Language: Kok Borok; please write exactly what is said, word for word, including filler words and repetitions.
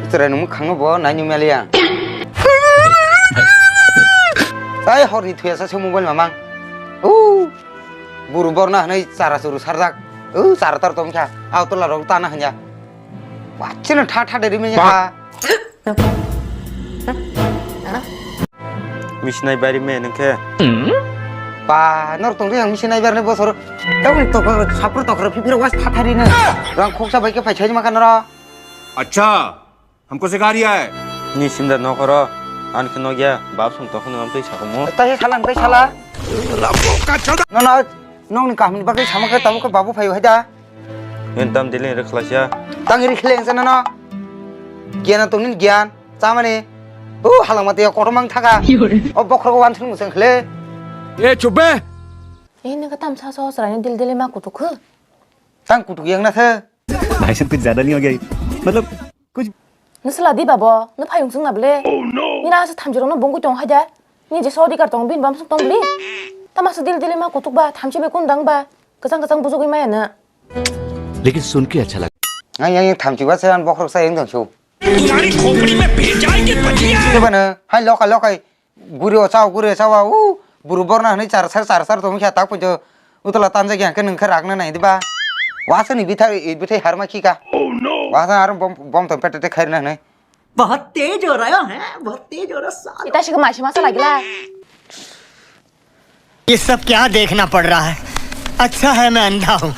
Chwrai nung mwkhang no bo nai nung maliya. Ai hor ni thuya sa se mobile mamang. U buru borna hwnwi chara churu sarjak. U chara tar tong kha. Au tola rok ta na hanya. Wachino tha tha de ri manya ha. Misinai bari me nung khe. Ba nor tong ri ang misinai bar ne bosor. Tong tok sapur tok ro pipiro was tha tha ri na. Rang khoksa bai khe phai chai ma kan ro. Acha. Hamko sikha riya hai. Ni simda nokoro, an khe nokya, bap song tokhono amtwi sakomo. Tai sala, tai sala. No, no, nokni kaham ni bagwi sama khe tamo khe babu phaio hai da. En tam diling re khlasia. Tang ri khle engsa no. Gyan tongni gyan, chamani. O halangma te kotor mang thaka. O bokhorok wan thung musang khle. E chubbe. E ne ka tam sa so sra ni dil dil ma kutuk khu. Tang kutuk yang na se. भाई साहब कुछ ज्यादा नहीं हो गया ये? मतलब कुछ Nusla di babo, no phayung sung na ble. Ni na sa thamchi rok no bongwi tong hai da. Ni je sodi kar tong bin bam sung tong bli. Tama sa dil dil ma kutuk ba, thamchi be kun dang ba. Kasang kasang bujugwi maya na. लेकिन सुन के अच्छा लगा। Ang yang yang thamchi ba se an bokhorok sa yang dong su. तुम्हारी खोपड़ी में भेजा है कि बचिया है? Te bana, hai lokai lokai. Guri o chao, guri o chao, u buru borna hwnwi char sar, char sar tongwi kha tak poito utla tanjak ya khe nwng khe rakna nai diba? Wasa ni bithai, bithai harma khika. Wasa aro bom, bom tong pete te khairna hwnwi. बहुत तेज हो रहा है, बहुत तेज हो रहा है, साला। Ita sih kemasi masa lagi lah. ये सब क्या देखना पड़ रहा है? अच्छा है मैं अंधा हूँ।